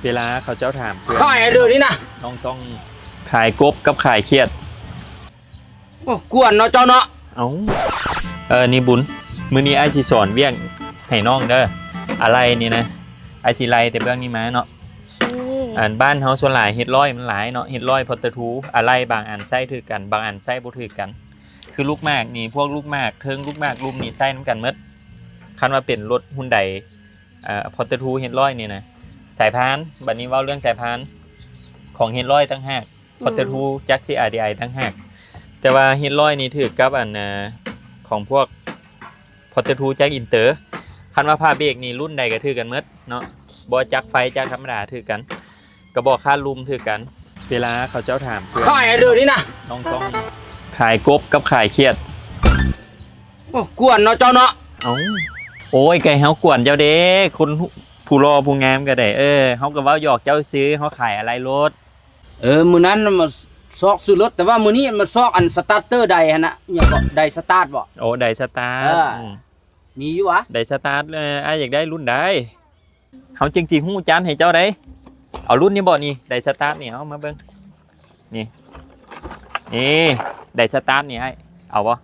ເວລາເຂົາເຈົ້າຖາມເພື່ອນ ຂາຍເດີນີ້ນະ ນ້ອງຕ້ອງຂາຍກົບກັບຂາຍຂຽດ. ໂອ້ ກວນເນາະເຈົ້າເນາະ. ເອົ້າ ເອີ ນີ້ບຸນ ມື້ນີ້ອ້າຍຊິສອນວຽກໃຫ້ນ້ອງເດີ. ອາໄຫຼ່ນີ້ນະ ອ້າຍຊິໄລ່ແຕ່ເບື້ອງນີ້ມາເນາະ. ອືມ ອັນບ້ານເຮົາສ່ວນຫຼາຍເຮັດຮ້ອຍມັນຫຼາຍເນາະ, ເຮັດຮ້ອຍ Potato ອາໄຫຼ່ບາງອັນໃຊ້ຖືກກັນ ບາງອັນໃຊ້ບໍ່ຖືກກັນ. ຄືລູກໝາກນີ້ ພວກລູກໝາກເທິງ ລູກໝາກລຸ່ມນີ້ໃຊ້ນຳກັນໝົດ. ຄັນວ່າເປັນລົດຮຸນໄດ ເອີ Potato ເຮັດຮ້ອຍນີ້ນະ ສາຍພານ. ບັດນີ້ເວົ້າເລື່ອງສາຍພານຂອງເຮັດຮ້ອຍຕ່າງຫາກ ອືມ Potato ຈັກຊິ RDI ຕ່າງຫາກ. ແຕ່ວ່າເຮັດຮ້ອຍນີ້ຖືກກັບອັນ ເອີ ຂອງພວກ Potato ຈັກອິນເຕີ. ຄັນວ່າຜ້າເບຣກນີ້ລຸ້ນໃດກໍຖືກກັນໝົດເນາະ, ບໍ່ຈັກໄຟຈັກທຳມະດາຖືກກັນ, ກະບອກຄາດລຸ່ມຖືກກັນ. ເວລາເຂົາເຈົ້າຖາມເພື່ອນ ຂາຍເດີນີ້ນະ ນ້ອງຕ້ອງຂາຍກົບກັບຂາຍຂຽດ. ໂອ້ ກວນເນາະເຈົ້າເນາະ. ເອົ້າ ໂອ້ຍ ກະໃຫ້ເຮົາກວນເຈົ້າເດ້ ຄົນຜູ້ຫຼໍ່ຜູ້ງາມກະໄດ້. ເອີ ເຮົາກະເວົ້າຫຍອກເຈົ້າຊື່ ເຮົາຂາຍອາໄຫຼ່ລົດ. ເອີ ມື້ນັ້ນມາຊອກຊື້ລົດ ແຕ່ວ່າມື້ນີ້ມາຊອກອັນສະຕາເຕີໄດຫັ້ນນະ. ຫຍັງເກາະ ໄດສະຕາດບໍ? ໂອ້ ໄດສະຕາດ. ເອີ ອືມ ມີຢູ່ຫວາ? ໄດສະຕາດ. ເອີ ອ້າຍຢາກໄດ້ລຸ້ນໃດ ເຮົາຈຶ່ງຊິຮູ້ຈານໃຫ້ເຈົ້າໄດ. ເອົາລຸ້ນນີ້ບໍນີ້ ໄດສະຕາດນີ້ ເອົາມາເບິ່ງ ນີ້ ນີ້ ໄດສະຕາດນີ້ ອ້າຍເອົາບໍ່?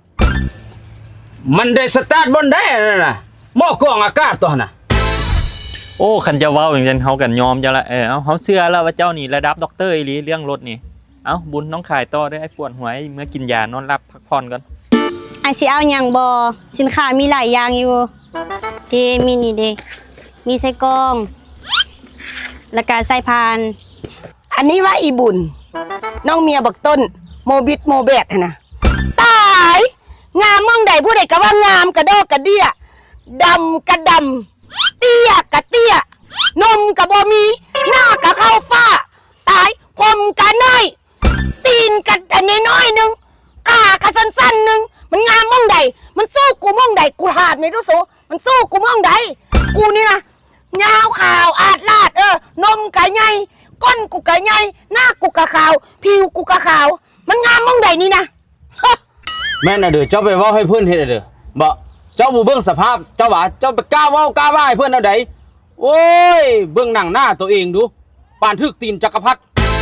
ມັນໄດ້ສະຕາດບ່ອນໃດອັນນັ້ນນະ ໝໍ້ກອງອາກາດຕົວຫັ້ນນະ. ໂອ້ ຄັນເຈົ້າເວົ້າຈັ່ງຊັ້ນ ເຮົາກໍຍອມເຈົ້າລະ. ເອີ ເອົາ ເຮົາເຊື່ອລະວ່າເຈົ້ານີ້ລະດັບດັອກເຕີອີ່ຫຼີເລື່ອງລົດນີ້. ເອົ້າ ບຸນ ນ້ອງຂາຍຕໍ່ເດີ້ ອ້າຍປວດຫົວ ເມືອກິນຢານອນຫຼັບພັກຜ່ອນກ່ອນ. ອ້າຍຊິເອົາຫຍັງບໍ່? ສິນຄ້າມີຫຼາຍຢ່າງຢູ່ເດ້ ມີນີ້ເດ້ ມີໄສ້ກອງ ລະກະສາຍພານ. ອັນນີ້ວ່າອີ່ບຸນ ນ້ອງເມຍບັກຕົ້ນ ໂມບິດໂມແບດຫັ້ນນະ. ຕາຍ! ງາມໝ່ອງໃດ ຜູ້ໃດກະວ່າງາມ ກະດອກກະເດ້ຍ ດຳກະດຳ ເຕ້ຍກະເຕ້ຍ ນົມກະບໍ່ມີ ໜ້າກະເຂົ້າຝາ. ຕາຍ! ຜົມກະໜ້ອຍ ຕີນກະອັນນ້ອຍໆໜຶ່ງ ຂາກະສັ້ນໆໜຶ່ງ ມັນງາມໝ່ອງໃດ? ມັນສູ້ກູໝ່ອງໃດ? ກູຖາມແດ່ດູສູ ມັນສູ້ກູໝ່ອງໃດ? ກູນີ້ນະ ຍາວຂາວອາດລາດ ເອີ ນົມກະໃຫຍ່ ກົ້ນກູກະໃຫຍ່ ໜ້າກູກະຂາວ ຜິວກູກະຂາວ ມັນງາມໝ່ອງໃດນີ້ນະ? ແມ່ນອະເດີ ເຈົ້າໄປເວົ້າໃຫ້ເພິ່ນເຮັດອະເດີ ບໍ່ ເຈົ້າບໍ່ເບິ່ງສະພາບເຈົ້າຫວາ? ເຈົ້າໄປກ້າເວົ້າກ້າວ່າໃຫ້ເພິ່ນແນວໃດ? ໂອ້ຍ ເບິ່ງໜັງໜ້າໂຕເອງດູ ປານຖືກຕີນຈັກກະພັດ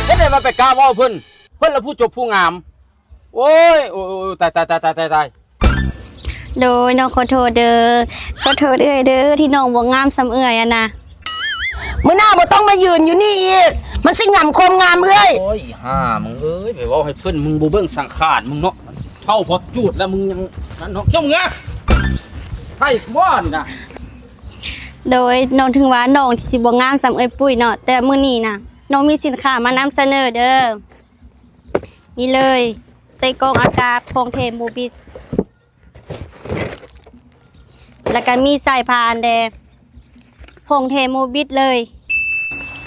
ເຮັດໃດວ່າໄປກ້າເວົ້າເພິ່ນ ເພິ່ນລະຜູ້ຈົບຜູ້ງາມ. ໂອ້ຍ ໂອ້ຍ ໂອ້ຍ ຕາຍ ຕາຍ ຕາຍ ຕາຍ ຕາຍ. ໂດຍ ນ້ອງຂໍໂທດເດີ ຂໍໂທດເອື້ອຍເດີ ທີ່ນ້ອງບໍ່ງາມສ່ຳເອື້ອຍຫັ້ນນະ. ມື້ໜ້າບໍ່ຕ້ອງມາຢືນຢູ່ນີ້ອີກ ມັນຊິຫຍຳຄວາມງາມເອື້ອຍ. ໂອ້ຍ ອີຫ່າມຶງເອີຍ ໄປເວົ້າໃຫ້ເພິ່ນ ມຶງບໍ່ເບິ່ງສັງຂານມຶງເນາະ ເຖົ້າພໍຈູດແລ້ວ ມຶງຍັງນັ້ນເນາະ ເຈົ້າເມືອໃສ່ສະບໍ່ນີ້ນະ. ໂດຍ ນ້ອງ ເຖິງວ່ານ້ອງຊິບໍ່ງາມສ່ຳເອື້ອຍປຸ້ຍເນາະ ແຕ່ມື້ນີ້ນະ ນ້ອງມີສິນຄ້າມານຳສະເໜີເດີ. ນີ້ເລີຍ ໃສ່ກ່ອງອາກາດຂອງແທ້ໂມບິດ ແລ້ວກະມີສາຍພານແດ່ ຂອງແທ້ໂມບິດເລີຍ.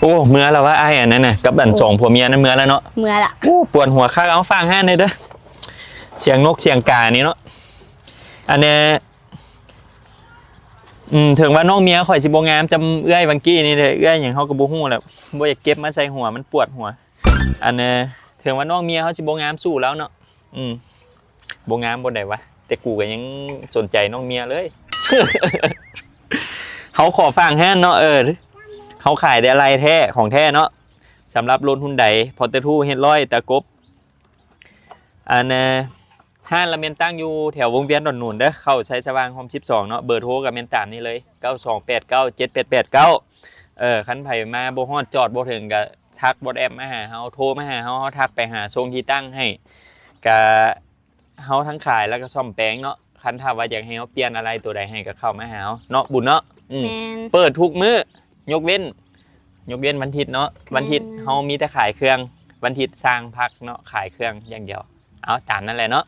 ໂອ້ ເມືອລະວະ ອ້າຍອັນນັ້ນນະ ກັບອັນສອງຜົວເມຍນັ້ນເມືອລະເນາະ. ເມືອລະ. ໂອ້ ປວດຫົວຄັກ ເອົາຝາກຮ້ານແດ່ເດີ ສຽງນົກສຽງການີ້ເນາະ. ອັນແນ່ ອືມ ເຖິງວ່ານ້ອງເມຍຂ້ອຍຊິບໍ່ງາມສ່ຳເອື້ອຍຫວ່າງກີ້ນີ້ເດ້ ເອື້ອຍຫຍັງເຮົາກໍບໍ່ຮູ້ແຫຼະ ບໍ່ຢາກເກັບມາໃສ່ຫົວ ມັນປວດຫົວ. ອັນ ເຖິງວ່ານ້ອງເມຍເຮົາຊິບໍ່ງາມສູ້ລາວເນາະ ອືມ ບໍ່ງາມບ່ອນໃດວະ ແຕ່ກູກໍຍັງສົນໃຈນ້ອງເມຍເລີຍ. ເຮົາຂໍຝາກຮ້ານເນາະ ເອີ ເຮົາຂາຍແຕ່ອາໄຫຼ່ແທ້ ຂອງແທ້ເນາະ ສຳລັບລົດຮຸນໄດ Potato ເຮັດຮ້ອຍ ຕາກົບ. ອັນ ຮ້ານລະແມ່ນຕັ້ງຢູ່ແຖວວົງວຽນດອນໜູນເດີ ເຂົ້າໄຊສະຫວ່າງຮ່ອມສິບສອງເນາະ. ເບີໂທກໍແມ່ນຕາມນີ້ເລີຍ ເກົ້າສອງແປດເກົ້າເຈັດແປດແປດເກົ້າ. ເອີ ຄັນໃຜມາບໍ່ຮອດ ຈອດບໍ່ເຖິງ ກະທັກ WhatsApp ມາຫາເຮົາ ໂທມາຫາເຮົາ ເຮົາທັກໄປຫາ ສົ່ງທີ່ຕັ້ງໃຫ້. ກະເຮົາທັງຂາຍ ແລ້ວກະສ້ອມແປງເນາະ. ຄັນຖ້າວ່າຢາກໃຫ້ເຮົາປ່ຽນອາໄຫຼ່ໂຕໃດໃຫ້ ກະເຂົ້າມາຫາເຮົາເນາະ ບຸນເນາະ. ອືມ ແມ່ນ ເປີດທຸກມື້ ຍົກເວັ້ນ ຍົກເວັ້ນວັນທິດເນາະ. ວັນທິດ ແມ່ນ ເຮົາມີແຕ່ຂາຍເຄື່ອງ ວັນທິດຊ່າງພັກເນາະ ຂາຍເຄື່ອງຢ່າງດຽວ. ເອົາ ຕາມນັ້ນແຫຼະເນາະ.